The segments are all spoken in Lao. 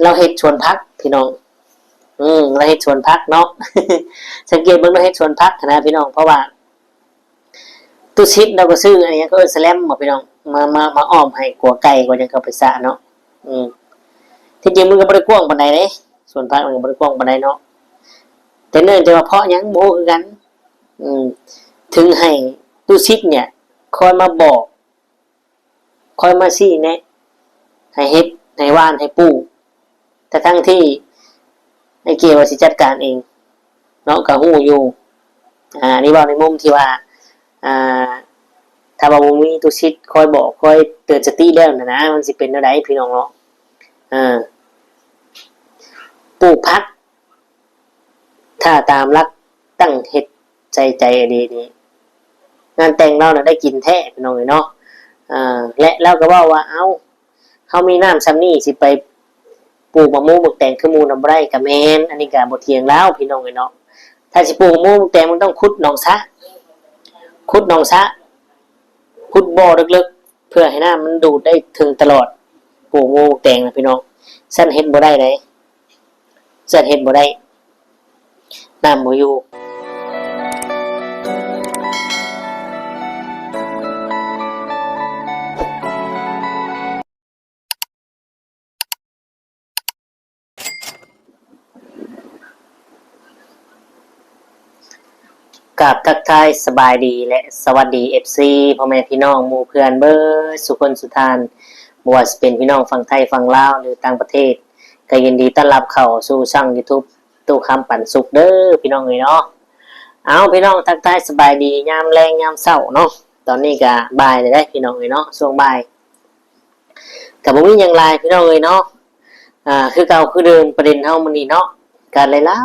ລາວເຮັດສວນຜັກພີ່ນ້ອງ. ອືມ ລາວເຮັດສວນຜັກເນາະ. ສັງເກດເບິ່ງລາວເຮັດສວນຜັກຫັ້ນນະພີ່ນ້ອງ, ເພາະວ່າ ຕຸສິດລາວກໍຊື້ອັນຫຍັງ ເຂົາເອີ້ນສະແລັມບໍພີ່ນ້ອງ ມາ ມາ ມາອ້ອມໃຫ້ ກົວໄກ່ກົວຫຍັງເຂົ້າໄປຊະເນາະ. ອືມ ທີ່ຈິງມັນກໍບໍ່ໄດ້ກວ້າງປານໃດເດ້ ສວນຜັກມັນກໍບໍ່ໄດ້ກວ້າງປານໃດເນາະ, ແຕ່ເນື່ອງຈາກວ່າເພາະຫຍັງບໍ່ຮູ້ຄືກັນ. ອືມ ເຖິງໃຫ້ຕຸສິດເນຍຄອຍມາບອກ ຄອຍມາຊີ້ແນະ ໃຫ້ເຮັດ ໃຫ້ຫວ່ານ ໃຫ້ປູກ ແຕ່ທັງທີ່ອ້າຍເກວ່າຊິຈັດການເອງເນາະ ກໍຮູ້ຢູ່. ອາ ອັນນີ້ເວົ້າໃນມຸມທີ່ວ່າ ອາ ຖ້າວ່າບໍ່ມີຕຸສິດຄອຍບອກ ຄອຍເຕືອນສະຕິແລ້ວນະນະ ມັນຊິເປັນແນວໃດພີ່ນ້ອງເນາະ. ອາ ປູກຜັກ ຖ້າຕາມຫຼັກຕັ້ງເຮັດໃສ່ໃຈອີ່ຫຼີນີ້ ງານແຕ່ງລາວນະໄດ້ກິນແທ້ພີ່ນ້ອງເອີຍເນາະ. ເອີ ແລະລາວກໍເວົ້າວ່າ ເອົ້າ ເຮົາມີນ້ຳຊ່ຳນີ້ ຊິໄປປູກໝາກໂມໝາກແຕງຄືໝູ່ນຳບໍ່ໄດ້. ກໍແມ່ນ ອັນນີ້ກໍບໍ່ຖຽງລາວພີ່ນ້ອງເອີຍເນາະ. ຖ້າຊິປູກໝາກໂມໝາກແຕງ ມັນຕ້ອງຂຸດໜອງສະ ຂຸດໜອງສະ ຂຸດບໍ່ເລິກໆ ເພື່ອໃຫ້ນ້ຳມັນດູດໄດ້ເຖິງຕະຫຼອດ ປູກໝາກໂມໝາກແຕງນະພີ່ນ້ອງ. ຊັ້ນເຮັດບໍ່ໄດ້ໃດ ຊັ້ນເຮັດບໍ່ໄດ້ ນ້ຳບໍ່ຢູ່. ກາບທັກທາຍສະບາຍດີ ແລະ ສະຫວັດດີ ເອັຟຊີ ພໍ່ແມ່ພີ່ນ້ອງໝູ່ເພື່ອນເບິດສູ່ຄົນສູ່ທ່ານ, ບໍ່ວ່າຊິເປັນພີ່ນ້ອງຝັ່ງໄທ, ຝັ່ງລາວ ຫຼື ຕ່າງປະເທດ, ກໍຍິນດີຕ້ອນຮັບເຂົ້າສູ່ຊ່ອງ YouTube ຕູ້ຄຳປັນສຸກເດີພີ່ນ້ອງເອີຍເນາະ. ເອົາ ພີ່ນ້ອງ ທັກທາຍສະບາຍດີຍາມແລງຍາມເຊົ້າເນາະ. ຕອນນີ້ກໍບ່າຍແລ້ວເດ້ພີ່ນ້ອງເອີຍເນາະ, ຊ່ວງບ່າຍ ກໍບໍ່ມີຫຍັງຫຼາຍພີ່ນ້ອງເອີຍເນາະ. ອ່າ ຄືເກົ່າຄືເດີມ ປະເດັນເຮົາມື້ນີ້ເນາະ ກໍຫຼາ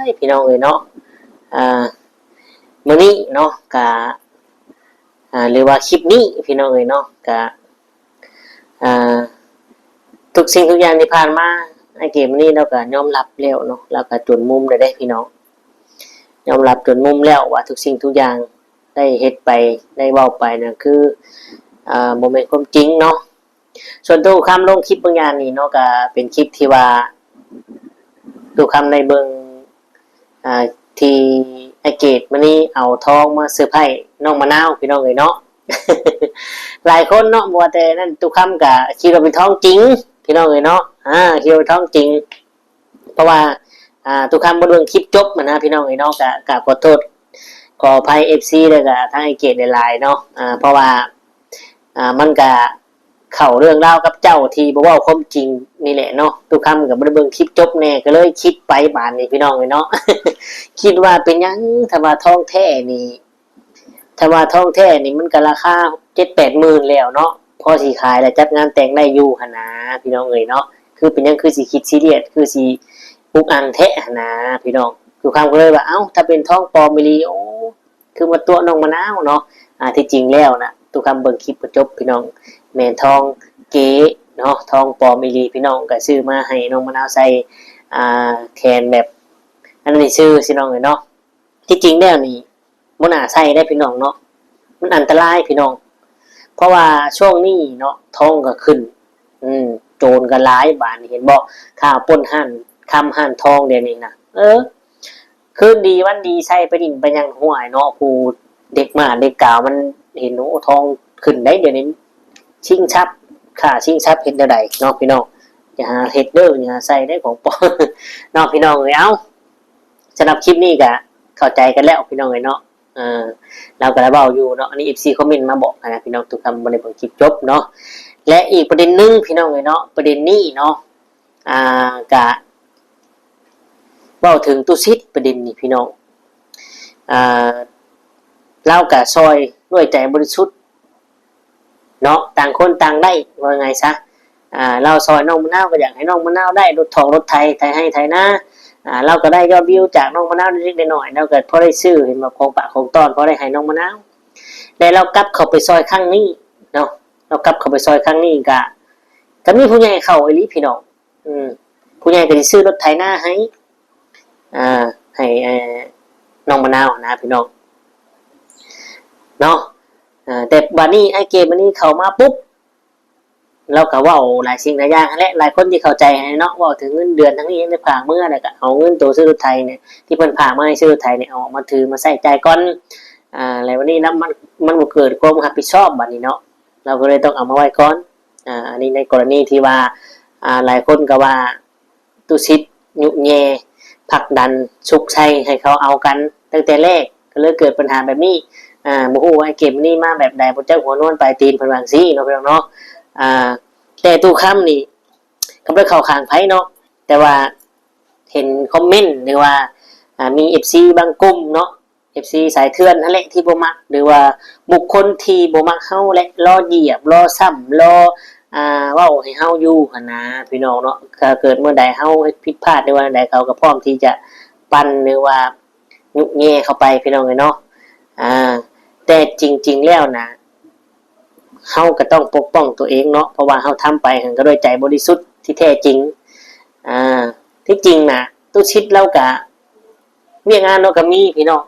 ຍໆ ພີ່ນ້ອງເອີຍເນາະ. ອ່າ ມື້ນີ້ເນາະ ກໍ ອ່າ ຫຼືວ່າຄລິບນີ້ພີ່ນ້ອງເອີຍເນາະ ກໍ ອ່າ ທຸກສິ່ງທຸກຢ່າງທີ່ຜ່ານມາ ອ້າຍເກມນີ້ລາວກໍຍອມຮັບແລ້ວເນາະ, ລາວກໍຈົນມຸມແລ້ວເດ້ພີ່ນ້ອງ, ຍອມຮັບຈົນມຸມແລ້ວວ່າທຸກສິ່ງທຸກຢ່າງ ໄດ້ເຮັດໄປ ໄດ້ເວົ້າໄປນັ້ນຄື ເອີ ບໍ່ແມ່ນຄວາມຈິງເນາະ. ສ່ວນໂຕຄຳລົງຄລິບບາງຢ່າງນີ້ເນາະ ກໍເປັນຄລິບທີ່ວ່າໂຕຄຳໄດ້ເບິ່ງ ອ່າ ທີ່ອ້າຍເກດມະນີເອົາທອງມາເຊີໄພນ້ອງມະນາວ ພີ່ນ້ອງເອີຍເນາະ. ຫຼາຍຄົນເນາະ ບໍ່ວ່າແຕ່ນັ້ນ ໂຕຄຳກໍຄິດວ່າເປັນທອງຈິງ ພີ່ນ້ອງເອີຍເນາະ, ອ່າ ຄິດວ່າເປັນທອງຈິງ. ເພາະວ່າ ອ່າ ຕຸຄຳບໍ່ໄດ້ເບິ່ງຄລິບຈົບຫັ້ນນະ ພີ່ນ້ອງເອີຍເນາະ, ກະ ກະຂໍໂທດຂໍອະໄພເອັຟຊີ ແລ້ວກະທາງອ້າຍເກດຫຼາຍໆເນາະ. ອ່າ ເພາະວ່າ ອ່າ ມັນກະເຂົ້າເລື່ອງລາວກັບເຈົ້າທີ່ບໍ່ເວົ້າຄວາມຈິງນີ້ແຫຼະເນາະ, ຕຸຄຳກໍບໍ່ໄດ້ເບິ່ງຄລິບຈົບແດ່ ກໍເລີຍຄິດໄປບາດນີ້ ພີ່ນ້ອງເອີຍເນາະ. ຄິດວ່າເປັນຫຍັງ ຖ້າວ່າທອງແທ້ນີ້ ຖ້າວ່າທອງແທ້ນີ້ມັນກໍລາຄາເຈັດແປດໝື່ນແລ້ວເນາະ, ພໍຊິຂາຍແລ້ວຈັດງານແຕ່ງໄດ້ຢູ່ຫັ້ນນາ ພີ່ນ້ອງເອີຍເນາະ. ຄືເປັນຫຍັງຄືຊິຄິດຊີຣຽສ ຄືຊິອຸກອັ່ງແທ້ຫັ້ນນາ ພີ່ນ້ອງ. ຄືຄຳກໍເລີຍວ່າ ເອົ້າ ຖ້າເປັນທອງປອມອີ່ຫຼີ ໂອ້ ຄືມາຕົວະນ້ອງມະນາວເນາະ. ອ່າ ທີ່ຈິງແລ້ວນະ ຕຸຄຳເບິ່ງຄລິບບໍ່ຈົບ ພີ່ນ້ອງ, ແມ່ນທອງເກເນາະ, ທອງປອມອີ່ຫຼີ ພີ່ນ້ອງ, ກໍຊື້ມາໃຫ້ນ້ອງມະນາວໃສ່ ອ່າ ແຂນແບບອັນນີ້ຊື່ ພີ່ນ້ອງເອີຍເນາະ. ທີ່ຈິງແລ້ວນີ້ ບໍ່ໜ້າໃສ່ເດ້ພີ່ນ້ອງເນາະ, ມັນອັນຕະລາຍພີ່ນ້ອງ. ເພາະວ່າຊ່ວງນີ້ເນາະ ທອງກໍຂຶ້ນ ອືມ ໂຈນກໍຫຼາຍບາດນີ້ ເຫັນບໍ່? ຂ່າວປຸ້ນຮ້ານຄຳຮ້ານທອງດຽວນີ້ນະ. ເອີ ຄືນດີວັນດີໃສ່ໄປດິ້ນໄປຫຍັງຫ້ວຍເນາະ, ຜູ້ເດັກໝ້າເດັກກາວມັນເຫັນ ໂອ້ ທອງຂຶ້ນໄດ໋ດຽວນີ້, ຊິງຊັບ ຂ້າຊິງຊັບເຮັດແນວໃດເນາະພີ່ນ້ອງ? ຢ່າຫາເຮັດເດີ ຢ່າຫາໃສ່ເດີຂອງປອມເນາະ ພີ່ນ້ອງເອີຍ. ເອົ້າ ສຳລັບຄລິບນີ້ກໍເຂົ້າໃຈກັນແລ້ວພີ່ນ້ອງເອີຍເນາະ. ເອີ ລາວກໍໄດ້ເວົ້າຢູ່ເນາະ, ອັນນີ້ເອັຟຊີຄອມເມັນມາບອກນະພີ່ນ້ອງ, ຕຸຄຳບໍ່ໄດ້ເບິ່ງຄລິບຈົບເນາະ. ແລະ ອີກປະເດັນໜຶ່ງພີ່ນ້ອງເອີຍເນາະ, ປະເດັນນີ້ເນາະ ອ່າ ກະເວົ້າເຖິງຕຸສິດປະເດັນນີ້ພີ່ນ້ອງ. ອ່າ ລາວກະຊ່ອຍດ້ວຍໃຈບໍລິສຸດ ເນາະ, ຕ່າງຄົນຕ່າງໄດ້ ເວົ້າງ່າຍຊະ. ອ່າ ລາວຊ່ອຍນ້ອງມະນາວ ກໍຢາກໃຫ້ນ້ອງມະນາວໄດ້ລົດຖອກລົດໄຖ ໄຖໄຮ່ໄຖນາ. ອ່າ ລາວກໍໄດ້ຍອດວິວຈາກນ້ອງມະນາວເລັກໆນ້ອຍໆ, ລາວກໍພໍໄດ້ຊື້ ເຫັນວ່າຂອງຝາກຂອງຕ້ອນ ພໍໄດ້ໃຫ້ນ້ອງມະນາວ. ແລະ ລາວກັບເຂົ້າໄປຊ່ອຍຄັ້ງນີ້ເນາະ, ລາວກັບເຂົ້າໄປຊ່ອຍຄັ້ງນີ້ ກໍ ກໍມີຜູ້ໃຫຍ່ເຂົ້າອີ່ຫຼີພີ່ນ້ອງ. ອືມ ຜູ້ໃຫຍ່ກໍຊິຊື້ລົດໄຖນາໃຫ້ ອ່າ ໃຫ້ ເອີ ນ້ອງມະນາວນະພີ່ນ້ອງເນາະ. ອ່າ ແຕ່ບາດນີ້ອ້າຍເກມອັນນີ້ເຂົ້າມາປຸບ ລາວກໍເວົ້າຫຼາຍສິ່ງຫຼາຍຢ່າງຫັ້ນແຫຼະ, ຫຼາຍຄົນທີ່ເຂົ້າໃຈຫັ້ນເນາະ, ເວົ້າເຖິງເງິນເດືອນທັງນີ້ຍັງໄດ້ຝາກເມືອ ແລ້ວກໍເອົາເງິນໂຕຊື້ລົດໄຖນີ້ ທີ່ເພິ່ນຝາກມາໃຫ້ຊື້ລົດໄຖນີ້ ເອົາອອກມາຖືມາໃຊ້ຈ່າຍກ່ອນ. ອາ ແລ້ວບັດນີ້ນະ ມັນ ມັນບໍ່ເກີດຄວາມຮັບຜິດຊອບບັດນີ້ເນາະ, ລາວກໍເລີຍຕ້ອງເອົາມາໄວ້ກ່ອນ. ອາ ອັນນີ້ໃນກໍລະນີທີ່ວ່າ ອາ ຫຼາຍຄົນກໍວ່າ ຕຸສິດຍຸແຍ່ຜັກດັນຊຸກໃສ່ໃຫ້ເຂົາເອົາກັນຕັ້ງແຕ່ແລກ ກໍເລີຍເກີດບັນຫາແບບນີ້. ອາ ບໍ່ຮູ້ວ່າໄອ້ເກມນີ້ມາແບບໃດ ບໍ່ຈັກຫົວນວນປາຍຕີນ ເພິ່ນວ່າຈັ່ງຊີ້ເນາະ ພີ່ນ້ອງເນາະ. ອາ ແຕ່ຕູ້ຄຳນີ້ກໍບໍ່ໄດ້ເຂົ້າຂ້າງໃຜເນາະ, ແຕ່ວ່າເຫັນຄອມເມັນ ຫຼືວ່າ ອາ ມີເອັຟຊີບາງກຸ່ມເນາະ ເອັຟຊີສາຍເຖື່ອນຫັ້ນແຫຼະທີ່ບໍ່ມັກ ຫຼືວ່າບຸກຄົນທີ່ບໍ່ມັກເຮົາ ແລະ ລໍຢຽບ ລໍຊ້ຳ ລໍ ອ່າ ເວົ້າໃຫ້ເຮົາຢູ່ຫັ້ນນາ ພີ່ນ້ອງເນາະ. ຖ້າເກີດມື້ໃດເຮົາເຮັດຜິດພາດ ຫຼືວ່າແນວໃດ ເຂົາກໍພ້ອມທີ່ຈະປັ່ນ ຫຼືວ່າຍຸແຍ່ເຂົ້າໄປ ພີ່ນ້ອງເອີຍເນາະ. ອ່າ ແຕ່ຈິງໆແລ້ວນະ ເຮົາກໍຕ້ອງປົກປ້ອງຕົວເອງເນາະ ເພາະວ່າເຮົາທຳໄປຫັ້ນກໍດ້ວຍໃຈບໍລິສຸດທີ່ແທ້ຈິງ. ອ່າ ທີ່ຈິງນະ ຕຸສິດລາວກະ ວຽກງານລາວກໍມີພີ່ນ້ອງ,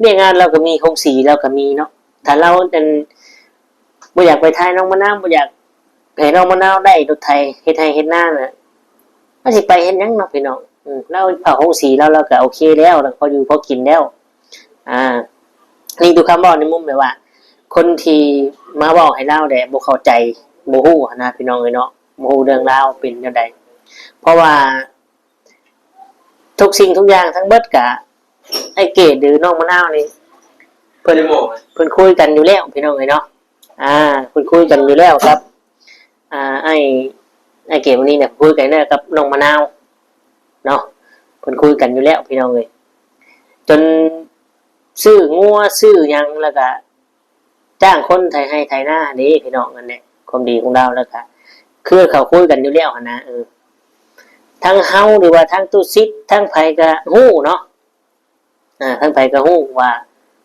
ວຽກງານລາວກໍມີ, ໂຮງສີລາວກໍມີເນາະ. ຖ້າລາວອັນ ບໍ່ຢາກໄປຖ່າຍນ້ອງມະນາວ, ບໍ່ຢາກໃຫ້ນ້ອງມະນາວໄດ້ລົດໄຖເຮັດໄຮ່ເຮັດນານະ ລາວຊິໄປເຮັດຫຍັງເນາະພີ່ນ້ອງ. ອືມ ລາວເຝົ້າໂຮງສີລາວ ລາວກໍໂອເຄແລ້ວ, ລາວພໍຢູ່ພໍກິນແລ້ວ. ອ່າ ນີ້ຕຸຄຳເວົ້າໃນມຸມແບບວ່າ ຄົນທີ່ມາເວົ້າໃຫ້ລາວແດ່ບໍ່ເຂົ້າໃຈ ບໍ່ຮູ້ຫັ້ນນະ ພີ່ນ້ອງເອີຍເນາະ, ບໍ່ຮູ້ເລື່ອງລາວເປັນແນວໃດ. ເພາະວ່າ ທຸກສິ່ງທຸກຢ່າງທັງເບິດກະ ອ້າຍເກດ ຫຼື ນ້ອງມະນາວນີ້ ເພິ່ນ ເພິ່ນຄຸຍກັນຢູ່ແລ້ວ ພີ່ນ້ອງເອີຍເນາະ. ອ່າ ເພິ່ນຄຸຍກັນຢູ່ແລ້ວກັບ ອ່າ ອ້າຍ ອ້າຍເກດ ມື້ນີ້ນະ ເພິ່ນຄຸຍກັນແລ້ວກັບນ້ອງມະນາວເນາະ, ເພິ່ນຄຸຍກັນຢູ່ແລ້ວ ພີ່ນ້ອງເອີຍ. ຈົນຊື້ງົວຊື້ຫຍັງ ແລ້ວກະ ຈ້າງຄົນໄຖໄຮ່ໄຖນາເດ້ພີ່ນ້ອງ. ອັນນີ້ຄວາມດີຂອງລາວ ແລ້ວກະຄືເຂົາຄຸຍກັນຢູ່ແລ້ວຫັ້ນນະ. ເອີ ທັງເຮົາ ຫຼືວ່າທັງຕຸສິດ ທັງໃຜກະຮູ້ເນາະ, ອ່າ ທັງໃຜກະຮູ້ວ່າ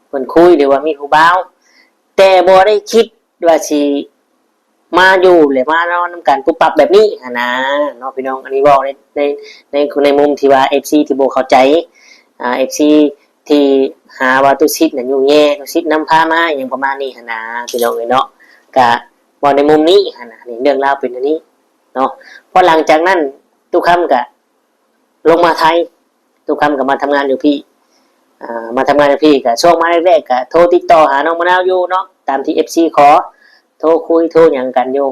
ເພິ່ນຄຸຍ ຫຼືວ່າມີຜູ້ບ່າວ, ແຕ່ບໍ່ໄດ້ຄິດວ່າຊິ ມາຢູ່ ແລະ ມານອນນຳກັນປຸບປັບແບບນີ້ຫັ້ນນາເນາະ ພີ່ນ້ອງ. ອັນນີ້ເວົ້າໃນ ໃນ ໃນ ໃນມຸມທີ່ວ່າ ເອັຟຊີ ທີ່ບໍ່ເຂົ້າໃຈ ອ່າ ເອັຟຊີ ທີ່ຫາວ່າຕຸສິດນະຍຸແຍ່ ຕຸສິດນຳພາມາ ອີ່ຫຍັງປະມານນີ້ຫັ້ນນາ ພີ່ນ້ອງເອີຍເນາະ. ກະເວົ້າໃນມຸມນີ້ຫັ້ນນາ, ນີ້ເລື່ອງລາວເປັນແນວນີ້ເນາະ. ພໍຫຼັງຈາກນັ້ນ ຕຸຄຳກະ ລົງມາໄທ, ຕຸຄຳກໍມາທຳງານຢູ່ພີ້. ອ່າ ມາທຳງານຢູ່ພີ້ ກໍຊ່ວງມາແລກໆ ກໍໂທຕິດຕໍ່ຫານ້ອງມະນາວຢູ່ເນາະ, ຕາມທີ່ເອັຟຊີຂໍ, ໂທຄຸຍໂທຫຍັງກັນຢູ່.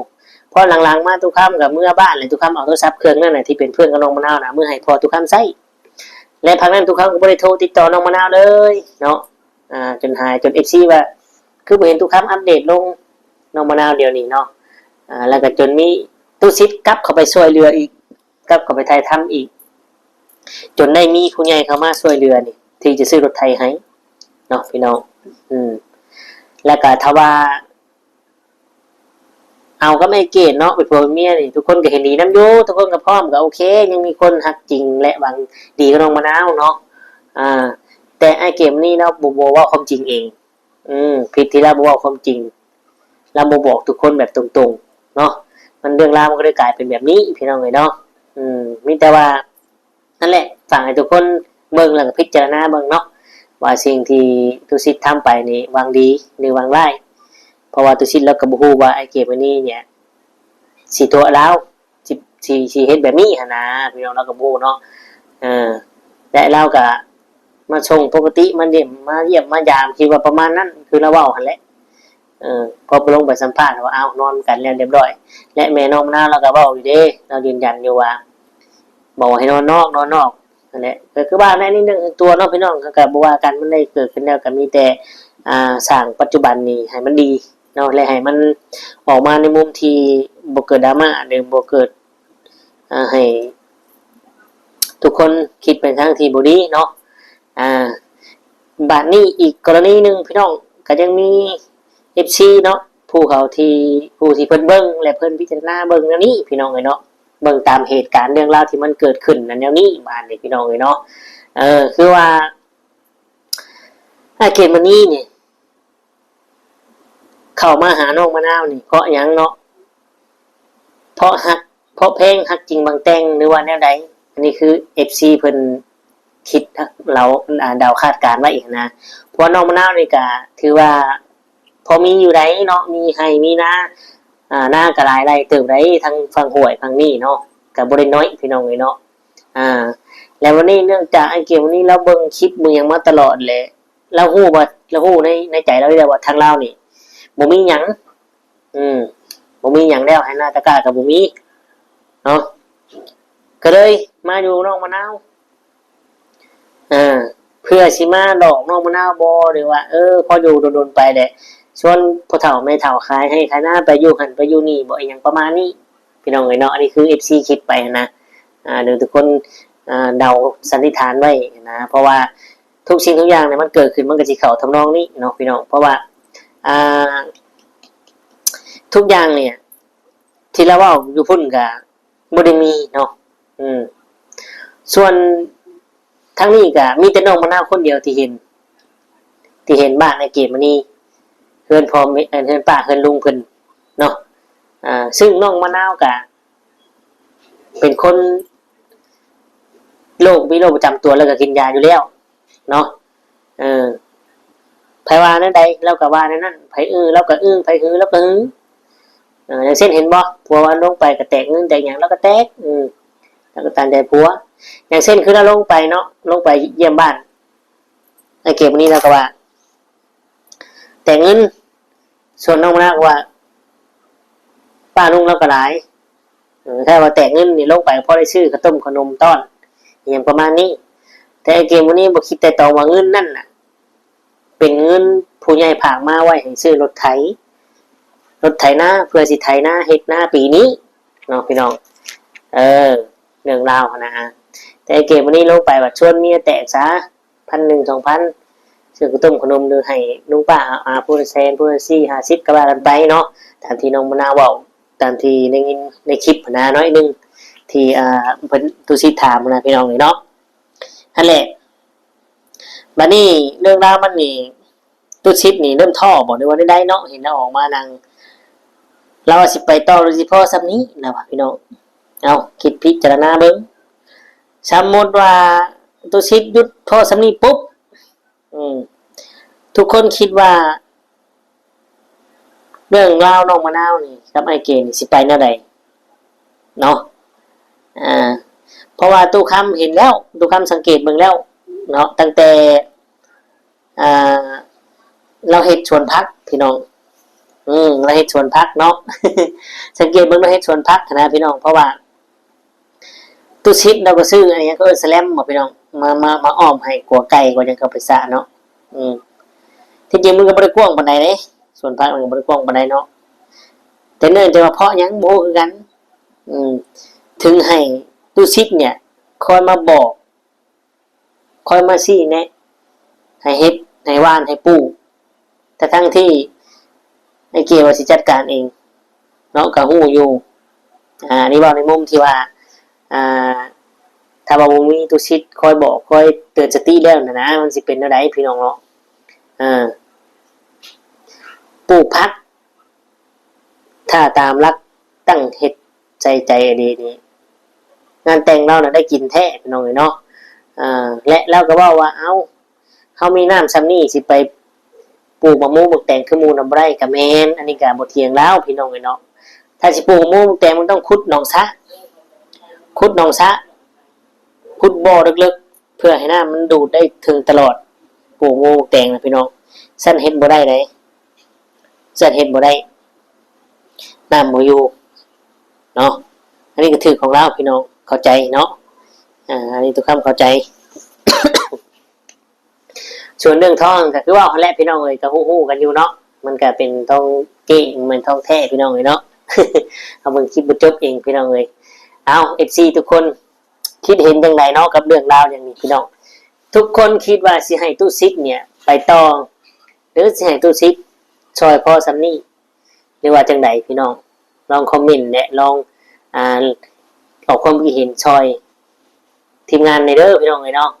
ພໍຫຼັງໆມາ ຕຸຄຳກໍເມືອບ້ານ ແລະ ຕຸຄຳເອົາໂທລະສັບເຄື່ອງນັ້ນນະ ທີ່ເປັນເພື່ອນກັບນ້ອງມະນາວນະ ມາໃຫ້ພໍ່ຕຸຄຳໃຊ້. ແລະ ພັກນັ້ນ ຕຸຄຳກໍບໍ່ໄດ້ໂທຕິດຕໍ່ນ້ອງມະນາວເລີຍເນາະ. ອ່າ ຈົນຫາຍ ຈົນເອັຟຊີວ່າ ຄືບໍ່ເຫັນຕຸຄຳອັບເດດລົງ ນ້ອງມະນາວດຽວນີ້ເນາະ. ອ່າ ແລ້ວກໍຈົນມີຕຸສິດກັບເຂົ້າໄປຊ່ວຍເຫຼືອອີກ ກັບເຂົ້າໄປຖ່າຍທຳອີກ ຈົນໄດ້ມີຜູ້ໃຫຍ່ເຂົ້າມາຊ່ວຍເຫຼືອນີ້ ທີ່ຈະຊື້ລົດໄຖໃຫ້ເນາະ ພີ່ນ້ອງ. ອືມ ແລ້ວກໍຖ້າວ່າເອົາກັບອ້າຍເກດເນາະ ເປັນຜົວເປັນເມຍນີ້ ທຸກຄົນກໍເຫັນດີນຳຢູ່, ທຸກຄົນກໍພ້ອມ ກໍໂອເຄ, ຍັງມີຄົນຮັກຈິງ ແລະ ຫວັງດີກັບນ້ອງມະນາວເນາະ. ອ່າ ແຕ່ອ້າຍເກດນີ້ລາວບໍ່ ບໍ່ເວົ້າຄວາມຈິງເອງ. ອືມ ຜິດທີ່ລາວບໍ່ເວົ້າຄວາມຈິງ, ລາວບໍ່ບອກທຸກຄົນແບບຕົງໆເນາະ, ມັນ ເລື່ອງລາວມັນກໍເລີຍກາຍເປັນແບບນີ້ ພີ່ນ້ອງເອີຍເນາະ. ອືມ ມີແຕ່ວ່າ ນັ້ນແຫຼະ ຝາກໃຫ້ທຸກຄົນເບິ່ງ ແລ້ວກໍພິຈາລະນາເບິ່ງເນາະ ວ່າສິ່ງທີ່ຕຸສິດທຳໄປນີ້ຫວັງດີ ຫຼື ຫວັງຮ້າຍ. ເພາະວ່າຕຸສິດລາວກໍບໍ່ຮູ້ວ່າອ້າຍເກດມື້ນີ້ເນຍ ຊິຕົວະລາວ ຊິ ຊິ ຊິເຮັດແບບນີ້ຫັ້ນນາ ພີ່ນ້ອງເນາະ, ກໍບໍ່ຮູ້ເນາະ. ເອີ ແລະ ລາວກໍມາສົ່ງປົກກະຕິ ມາຢ້ຽມ ມາຢ້ຽມມາຢາມ ຄິດວ່າປະມານນັ້ນ ຄືລາວເວົ້າຫັ້ນແຫຼະ. ເອີ ພໍໄປລົງໄປສຳພາດວ່າ ອ້າວ ນອນກັນແລ້ວຮຽບຮ້ອຍ ແລະ ແມ່ນ້ອງມະນາວລາວກໍເວົ້າຢູ່ເດ້, ລາວຢືນຢັນຢູ່ວ່າ ບອກໃຫ້ນອນນອກ ນອນນອກ ຫັ້ນແຫຼະ. ກໍຄືວ່າໃນ ໃນເລື່ອງສ່ວນຕົວເນາະ ພີ່ນ້ອງ ເຮົາກໍບໍ່ວ່າກັນ, ມັນໄດ້ເກີດຂຶ້ນແລ້ວ ກໍມີແຕ່ ອ່າ ສ້າງປັດຈຸບັນນີ້ໃຫ້ມັນດີເນາະ ແລະ ໃຫ້ມັນອອກມາໃນມຸມທີ່ບໍ່ເກີດດຣາມາ ຫຼື ບໍ່ເກີດ ອ່າ ໃຫ້ທຸກຄົນຄິດໄປທາງທີ່ບໍ່ດີເນາະ. ອ່າ ບາດນີ້ອີກກໍລະນີໜຶ່ງ ພີ່ນ້ອງ ກໍຍັງມີເອັຟຊີເນາະ ຜູ້ເຂົາທີ່ ຜູ້ທີ່ເພິ່ນເບິ່ງ ແລະ ເພິ່ນພິຈາລະນາເບິ່ງແນວນີ້ ພີ່ນ້ອງເອີຍເນາະ, ເບິ່ງຕາມເຫດການເລື່ອງລາວທີ່ມັນເກີດຂຶ້ນນັ້ນແນວນີ້ ບາດນີ້ ພີ່ນ້ອງເອີຍເນາະ. ເອີ ຄືວ່າ ອ້າຍເກດມະນີນີ້ ເຂົ້າມາຫານ້ອງມະນາວນີ້ເພາະຫຍັງເນາະ? ເພາະຮັກ ເພາະແພງ ຮັກຈິງຫວັງແຕ່ງ ຫຼືວ່າແນວໃດ? ອັນນີ້ຄືເອັຟຊີເພິ່ນຄິດ ເຮົາ ອ່າ ເດົາຄາດການໄວ້ຫັ້ນນະ. ເພາະວ່ານ້ອງມະນາວນີ້ກະຖືວ່າພໍມີຢູ່ໃດເນາະ, ມີໄຮ່ມີນາ ອ່າ ນາກໍຫຼາຍໄຮ່ເຕີບໃດ໋ ທັງຝັ່ງຫ້ວຍຝັ່ງນີ້ເນາະ ກໍບໍ່ໄດ້ນ້ອຍພີ່ນ້ອງເອີຍເນາະ. ອ່າ ແລ້ວວັນນີ້ເນື່ອງຈາກອ້າຍເກມວັນນີ້ລາວເບິ່ງຄລິບເບິ່ງຫຍັງມາຕະຫຼອດແຫຼະ ລາວຮູ້ວ່າ ລາວຮູ້ໃນ ໃນໃຈລາວຢູ່ແລ້ວວ່າທາງລາວນີ້ບໍ່ມີຫຍັງ ອືມ ບໍ່ມີຫຍັງແລ້ວ ໄຮ່ນາຕະກາກໍບໍ່ມີເນາະ ກໍເລີຍມາຢູ່ນ້ອງມະນາວ ອ່າ ເພື່ອຊິມາຫຼອກນ້ອງມະນາວບໍ ຫຼືວ່າ ເອີ ພໍຢູ່ດົນໆໄປແຫຼະ ຊວນພໍ່ເຖົ້າແມ່ເຖົ້າຂາຍໄຮ່ຂາຍນາ ໄປຢູ່ຫັ້ນໄປຢູ່ນີ້ບໍ ອີ່ຫຍັງປະມານນີ້ ພີ່ນ້ອງເອີຍເນາະ. ອັນນີ້ຄືເອັຟຊີຄິດໄປຫັ້ນນະ ອ່າ ຫຼືທຸກຄົນ ອ່າ ເດົາສັນນິຖານໄວ້ນະ ເພາະວ່າທຸກສິ່ງທຸກຢ່າງນີ້ມັນເກີດຂຶ້ນ ມັນກໍຊິເຂົ້າທຳນອງນີ້ເນາະພີ່ນ້ອງ ເພາະວ່າ ອ່າ ທຸກຢ່າງນີ້ທີ່ລາວເວົ້າຢູ່ພຸ້ນກໍ ບໍ່ໄດ້ມີເນາະ ອືມ ສ່ວນທາງນີ້ກະມີແຕ່ນ້ອງມະນາວຄົນດຽວທີ່ເຫັນ ທີ່ເຫັນບ້ານອ້າຍເກມມະນີ ເຮືອນພໍ່ແມ່ ເຮືອນປ້າເຮືອນລຸງເພິ່ນເນາະ ອ່າ ຊຶ່ງນ້ອງມະນາວກະເປັນຄົນໂລກ ມີໂລກປະຈຳຕົວ ແລ້ວກະກິນຢາຢູ່ແລ້ວ ເນາະ ເອີ ໃຜວ່າແນວໃດລາວກໍວ່າແນວນັ້ນ ໃຜອື້ ລາວກໍອື້ ໃຜຮື ລາວກໍຮື ເອີ ຢ່າງເຊັ່ນເຫັນບໍ່ ຜົວວ່າລົງໄປກໍແຕກເງິນແຕກຫຍັງ ລາວກໍແຕກ ອື ລາວກໍຕາມໃຈຜົວ ຢ່າງເຊັ່ນຄືລາວລົງໄປເນາະ ລົງໄປຢ້ຽມບ້ານ ອ້າຍເກມມື້ນີ້ລາວກໍວ່າແຕກເງິນ ສ່ວນນ້ອງມະນາວກໍວ່າ ປ້ານຸ່ງລາວກໍຫຼາຍ ເອີ ຖ້າວ່າແຕກເງິນນີ້ລົງໄປ ພໍໄດ້ຊື້ເຂົ້າຕົ້ມເຂົ້າໜົມຕ້ອນ ອີ່ຫຍັງປະມານນີ້ ແຕ່ໄອ້ເກມຜູ້ນີ້ບໍ່ຄິດໄຕ່ຕອງວ່າເງິນນັ້ນນະ ເປັນເງິນຜູ້ໃຫຍ່ຝາກມາໄວ້ໃຫ້ຊື້ລົດໄຖ ລົດໄຖນາ ເພື່ອຊິໄຖນາເຮັດນາປີນີ້ເນາະພີ່ນ້ອງ ເອີ ເລື່ອງລາວຫັ້ນນະ ແຕ່ໄອ້ເກມຜູ້ນີ້ລົງໄປບັດຊວນເມຍແຕກຊະ ພັນໜຶ່ງ ສອງພັນ ຊື້ເຂົ້າຕົ້ມເຂົ້າໜົມ ຫຼືໃຫ້ລຸງປ້າອາ ອາ ຜູ້ລະແສນ ຜູ້ລະສີ່ຫ້າສິບ ກໍວ່າກັນໄປເນາະ ຕາມທີ່ນ້ອງມະນາວເວົ້າ ຕາມທີ່ໄດ້ຍິນໃນຄລິບຫັ້ນນະ ໜ້ອຍໜຶ່ງ ທີ່ ອ່າ ເພິ່ນ ຕຸສິດຖາມຫັ້ນນະ ພີ່ນ້ອງເອີຍເນາະ ຫັ້ນແຫຼະ ບັດນີ້ເລື່ອງລາວມັນນີ້ ຕຸສິດນີ້ເລີ່ມທໍ້ບໍ ຫຼືວ່າແນວໃດເນາະ ເຫັນລາວອອກມານັ່ງ ລາວວ່າຊິໄປຕໍ່ ຫຼືຊິພໍສ່ຳນີ້ ລາວວ່າ ພີ່ນ້ອງ ເອົາ ຄິດພິຈາລະນາເບິ່ງ ສົມມຸດວ່າຕຸສິດຢຸດພໍສ່ຳນີ້ປຸບ ອືມ ທຸກຄົນຄິດວ່າ ເລື່ອງລາວນ້ອງມະນາວນີ້ກັບອ້າຍເກນີ້ຊິໄປແນວໃດເນາະ ອ່າ ເພາະວ່າຕູ້ຄຳເຫັນແລ້ວ ຕູ້ຄຳສັງເກດເບິ່ງແລ້ວເນາະ ຕັ້ງແຕ່ ອ່າ ລາວເຮັດສວນຜັກພີ່ນ້ອງ ອືມ ລາວເຮັດສວນຜັກເນາະ ສັງເກດເບິ່ງລາວເຮັດສວນຜັກຫັ້ນນະພີ່ນ້ອງ ເພາະວ່າ ຕຸສິດລາວກໍຊື້ອັນຫຍັງ ເຂົາເອີ້ນສະແລັມບໍພີ່ນ້ອງ ມາ ມາ ມາອ້ອມໃຫ້ ກົວໄກ່ ກົວຫຍັງເຂົ້າໄປຊະເນາະ ອືມ ທີ່ຈິງມັນກໍບໍ່ໄດ້ກວ້າງປານໃດເດ້ ສວນຜັກມັນກໍບໍ່ໄດ້ກວ້າງປານໃດເນາະ ແຕ່ເນື່ອງຈາກວ່າເພາະຫຍັງບໍ່ຮູ້ຄືກັນ ອືມ ເຖິງໃຫ້ຕຸສິດເນຍ ຄອຍມາບອກ ຄອຍມາຊີ້ແນະ ໃຫ້ເຮັດ ໃຫ້ຫວ່ານ ໃຫ້ປູກ ແຕ່ທັງທີ່ໄອ້ເກວ່າຊິຈັດການເອງເນາະ ກໍຮູ້ຢູ່ ອ່າ ອັນນີ້ເວົ້າໃນມຸມທີ່ວ່າ ອ່າ ຖ້າວ່າບໍ່ມີຕຸສິດຄອຍບອກ ຄອຍເຕືອນສະຕິແລ້ວນະນະ ມັນຊິເປັນແນວໃດພີ່ນ້ອງເນາະ ເອີ ປູກຜັກ ຖ້າຕາມຫຼັກຕັ້ງເຮັດໃສ່ໃຈອີ່ຫຼີນີ້ ງານແຕ່ງລາວນະໄດ້ກິນແທ້ພີ່ນ້ອງເອີຍເນາະ ເອີ ແລະ ລາວກໍເວົ້າວ່າ ເອົ້າ ເຮົາມີນ້ຳສ່ຳນີ້ ຊິໄປປູກໝາກໝູໝາກແຕງຄືໝູ່ນຳບໍ່ໄດ້ ກໍແມ່ນ ອັນນີ້ກໍບໍ່ຖຽງລາວພີ່ນ້ອງເອີຍເນາະ ຖ້າຊິປູກໝາກໝູໝາກແຕງ ມັນຕ້ອງຂຸດໜອງສະ ຂຸດໜອງສະ ຂຸດບໍ່ເລິກໆ ເພື່ອໃຫ້ນ້ຳມັນດູດໄດ້ເຖິງຕະຫຼອດ ປູກໝາກໝູໝາກແຕງນະພີ່ນ້ອງ ຊັ້ນເຮັດບໍ່ໄດ້ເດ້ ຊັ້ນເຮັດບໍ່ໄດ້ ນ້ຳບໍ່ຢູ່ເນາະ ອັນນີ້ກໍຖືກຂອງລາວພີ່ນ້ອງ ເຂົ້າໃຈເນາະ ອ່າ ອັນນີ້ຕຸຄຳເຂົ້າໃຈ ສ່ວນເລື່ອງທອງກໍຄືເວົ້າຫັ້ນແຫຼະພີ່ນ້ອງເອີຍ ກໍຮູ້ໆກັນຢູ່ເນາະ ມັນກໍເປັນທອງເກ້ງ ແມ່ນທອງແທ້ພີ່ນ້ອງເອີຍເນາະ ເຮົາເບິ່ງຄລິບບໍ່ຈົບເອງພີ່ນ້ອງເອີຍ ເອົ້າ ເອັຟຊີ ທຸກຄົນ ຄິດເຫັນຈັ່ງໃດເນາະກັບເລື່ອງລາວຢ່າງນີ້ພີ່ນ້ອງ ທຸກຄົນຄິດວ່າຊິໃຫ້ຕຸສິດເນຍໄປຕໍ່ ຫຼືຊິໃຫ້ຕຸສິດຊ່ອຍພໍສ່ຳນີ້ ຫຼືວ່າຈັ່ງໃດພີ່ນ້ອງ ລອງຄອມເມັນ ແລະ ລອງ ອ່າ ອອກຄວາມຄິດເຫັນຊ່ອຍທີມງານແດ່ເດີພີ່ນ້ອງເອີຍເນາະ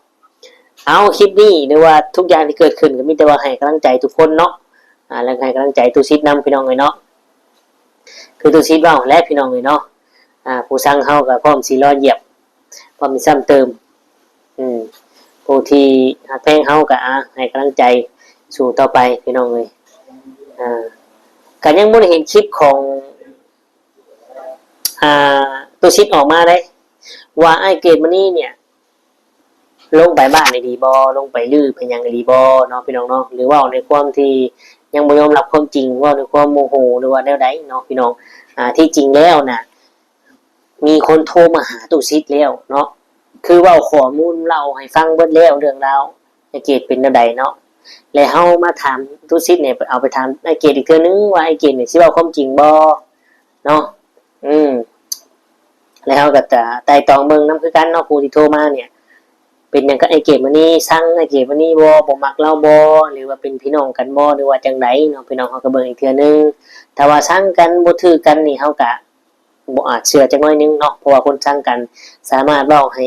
ເອົາ ຄລິບນີ້ ຫຼືວ່າທຸກຢ່າງທີ່ເກີດຂຶ້ນ ກໍມີແຕ່ວ່າໃຫ້ກຳລັງໃຈທຸກຄົນເນາະ ອ່າ ແລະ ໃຫ້ກຳລັງໃຈຕຸສິດນຳພີ່ນ້ອງເອີຍເນາະ ຄືຕຸສິດເວົ້າແຫຼະພີ່ນ້ອງເອີຍເນາະ ອ່າ ຜູ້ຊັງເຮົາກໍພ້ອມຊິລໍຢຽບ ພ້ອມຊິຊ້ຳເຕີມ ອືມ ຜູ້ທີ່ຮັກແພງເຮົາກໍ ອ່າ ໃຫ້ກຳລັງໃຈສູ້ຕໍ່ໄປພີ່ນ້ອງເອີຍ ອ່າ ກໍຍັງບໍ່ໄດ້ເຫັນຄລິບຂອງ ອ່າ ຕຸສິດອອກມາໄດ້ ວ່າອ້າຍເກດມະນີເນ່ຍ ລົງໄປບ້ານອີ່ຫຼີບໍ່ ລົງໄປຮື້ໄປຫຍັງອີ່ຫຼີບໍ່ເນາະ ພີ່ນ້ອງເນາະ ຫຼືເວົ້າໃນຄວາມທີ່ຍັງບໍ່ຍອມຮັບຄວາມຈິງ ເວົ້າໃນຄວາມໂມໂຫ ຫຼືວ່າແນວໃດເນາະ ພີ່ນ້ອງ. ອ່າ ທີ່ຈິງແລ້ວນະ ມີຄົນໂທມາຫາຕຸສິດແລ້ວເນາະ ຄືເວົ້າຂໍ້ມູນເລົ່າໃຫ້ຟັງເບິດແລ້ວ ເລື່ອງລາວອ້າຍເກດເປັນແນວໃດເນາະ ແລະເຮົາມາຖາມຕຸສິດເນ່ຍ ເອົາໄປຖາມອ້າຍເກດອີກເທື່ອໜຶ່ງວ່າ ອ້າຍເກດເນ່ຍຊິເວົ້າຄວາມຈິງບໍ່ເນາະ. ອືມ ແລ້ວເຮົາກໍຈະໄຕ່ຕອງເບິ່ງນຳຄືກັນເນາະ ຜູ້ທີ່ໂທມາເນ່ຍ ເປັນຫຍັງກັບອ້າຍເກດມະນີ ຊັງອ້າຍເກດມະນີບໍ່ ບໍ່ມັກລາວບໍ່ ຫຼືວ່າເປັນພີ່ນ້ອງກັນບໍ່ ຫຼືວ່າຈັ່ງໃດເນາະ ພີ່ນ້ອງ. ເຮົາກໍເບິ່ງອີກເທື່ອໜຶ່ງ ຖ້າວ່າຊັງກັນ ບໍ່ຖືກກັນນີ້ ເຮົາກໍບໍ່ອາດເຊື່ອຈັກໜ້ອຍໜຶ່ງເນາະ ເພາະວ່າຄົນຊັງກັນສາມາດເວົ້າໃຫ້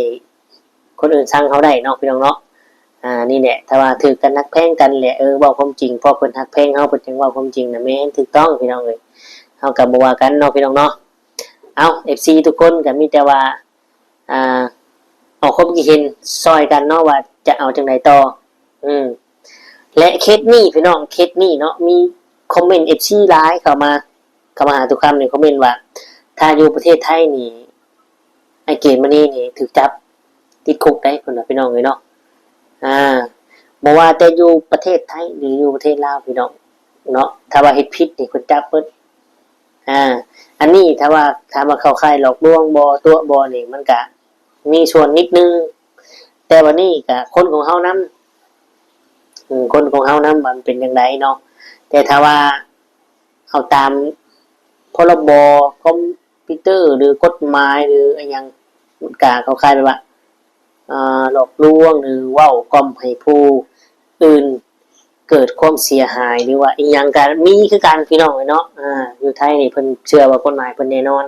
ຄົນອື່ນຊັງເຮົາໄດ້ເນາະ ພີ່ນ້ອງເນາະ. ອ່າ ນີ້ແຫຼະ ຖ້າວ່າຖືກກັນ ຮັກແພງກັນແຫຼະ ເອີ ເວົ້າຄວາມຈິງ ເພາະເພິ່ນຮັກແພງເຮົາ ເພິ່ນຈຶ່ງເວົ້າຄວາມຈິງນະ ແມ່ນຖືກຕ້ອງ ພີ່ນ້ອງເອີຍ. ເຮົາກໍບໍ່ວ່າກັນເນາະ ພີ່ນ້ອງເນາະ. ເອົ້າ ເອັຟຊີ ທຸກຄົນ ກໍມີແຕ່ວ່າ ອ່າ ອອກຄວາມຄິດເຫັນຊ່ອຍກັນເນາະ ວ່າຈະເອົາຈັ່ງໃດຕໍ່. ອືມ ແລະເຄສນີ້ ພີ່ນ້ອງ ເຄສນີ້ເນາະ ມີຄອມເມັນເອັຟຊີຫຼາຍເຂົ້າມາ ເຂົ້າມາຫາຕຸຄຳນີ້ ຄອມເມັນວ່າ ຖ້າຢູ່ປະເທດໄທນີ້ ອ້າຍເກດມະນີນີ້ຖືກຈັບຕິດຄຸກໄດ໋ ເພິ່ນວ່າ ພີ່ນ້ອງເອີຍເນາະ. ອ່າ ບໍ່ວ່າແຕ່ຢູ່ປະເທດໄທ ຫຼືຢູ່ປະເທດລາວ ພີ່ນ້ອງເນາະ ຖ້າວ່າເຮັດຜິດນີ້ເພິ່ນຈັບເບິດ. ອ່າ ອັນນີ້ຖ້າວ່າ ຖາມວ່າເຂົ້າຂ່າຍຫຼອກລວງບໍ່ ຕົວະບໍ່ນີ້ ມັນກະມີສ່ວນນິດໜຶ່ງ ແຕ່ວ່ານີ້ກະຄົນຂອງເຮົານຳ ອືມ ຄົນຂອງເຮົານຳ ວ່າມັນເປັນຈັ່ງໃດເນາະ. ແຕ່ຖ້າວ່າເອົາຕາມ ພ.ລ.ບ. ຄອມພິວເຕີ ຫຼືກົດໝາຍ ຫຼືອີ່ຫຍັງ ມັນກະເຂົ້າຂ່າຍແບບວ່າ ອ່າ ຫຼອກລວງ ຫຼືເວົ້າກ່ອມໃຫ້ຜູ້ອື່ນເກີດຄວາມເສຍຫາຍ ຫຼືວ່າອີ່ຫຍັງກະມີຄືກັນ ພີ່ນ້ອງເອີຍເນາະ. ອ່າ ຢູ່ໄທນີ້ເພິ່ນເຊື່ອວ່າກົດໝາຍເພິ່ນແນ່ນອນ.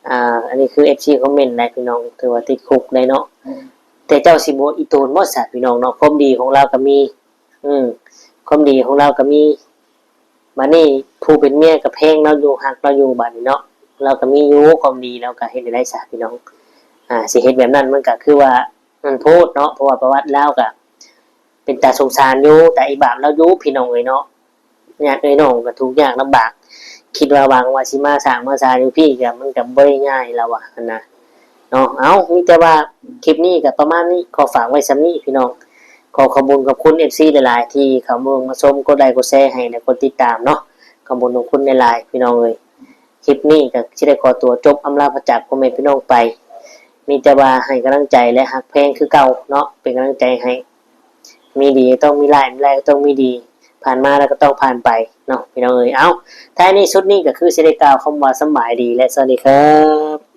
ອ່າ ອັນນີ້ຄືເອັຟຊີຄອມເມັນໄດ໋ ພີ່ນ້ອງ ຖືວ່າຕິດຄຸກໄດ໋ເນາະ. ແຕ່ເຈົ້າຊິບໍ່ອີ່ຕົນບໍ່ຊະ ພີ່ນ້ອງເນາະ ຄວາມດີຂອງລາວກໍມີ ອືມ ຄວາມດີຂອງລາວກໍມີ. ບາດນີ້ຜູ້ເປັນເມຍກໍແພງລາວຢູ່ ຮັກລາວຢູ່ ບາດນີ້ເນາະ ລາວກໍມີຢູ່ຄວາມດີ ລາວກໍເຮັດໄດ້ຊະ ພີ່ນ້ອງ. ອ່າ ຊິເຮັດແບບນັ້ນມັນກໍຄືວ່າ ມັນໂພດເນາະ ເພາະວ່າປະຫວັດລາວກໍເປັນຕາສົງສານຢູ່ ຕາອີບາບລາວຢູ່ ພີ່ນ້ອງເອີຍເນາະ. ຍາດເອື້ອຍນ້ອງກໍທຸກຍາກລຳບາກ ຄິດວ່າຫວັງວ່າຊິມາສ້າງມາສາຢູ່ພີ້ ກໍມັນກໍບໍ່ໄດ້ງ່າຍ ລາວວ່າຫັ້ນນະເນາະ. ເອົ້າ ມີແຕ່ວ່າຄລິບນີ້ກໍປະມານນີ້ ຂໍຝາກໄວ້ສ່ຳນີ້ ພີ່ນ້ອງ. ຂໍຂອບຄຸນຂອບຄຸນເອັຟຊີຫຼາຍໆ ທີ່ເຂົ້າມາເບິ່ງມາຊົມ ກົດໄລກົດແຊໃຫ້ ແລະ ກົດຕິດຕາມເນາະ. ຂອບຄຸນຂອບຄຸນຫຼາຍໆ ພີ່ນ້ອງເອີຍ. ຄລິບນີ້ກໍຊິໄດ້ຂໍຕົວຈົບອຳລາພາຈາກພໍ່ແມ່ພີ່ນ້ອງໄປ ມີແຕ່ວ່າໃຫ້ກຳລັງໃຈ ແລະ ຮັກແພງຄືເກົ່າເນາະ ເປັນກຳລັງໃຈໃຫ້. ມີດີກໍຕ້ອງມີຮ້າຍ ມີຮ້າຍກໍຕ້ອງມີດີ ຜ່ານມາແລ້ວກໍຕ້ອງຜ່ານໄປເນາະ ພີ່ນ້ອງເອີຍ. ເອົ້າ ທ້າຍນີ້ສຸດນີ້ກໍຄືຊິໄດ້ກ່າວຄຳວ່າສຳບາຍດີ ແລະ ສະຫວັດດີຄັບ.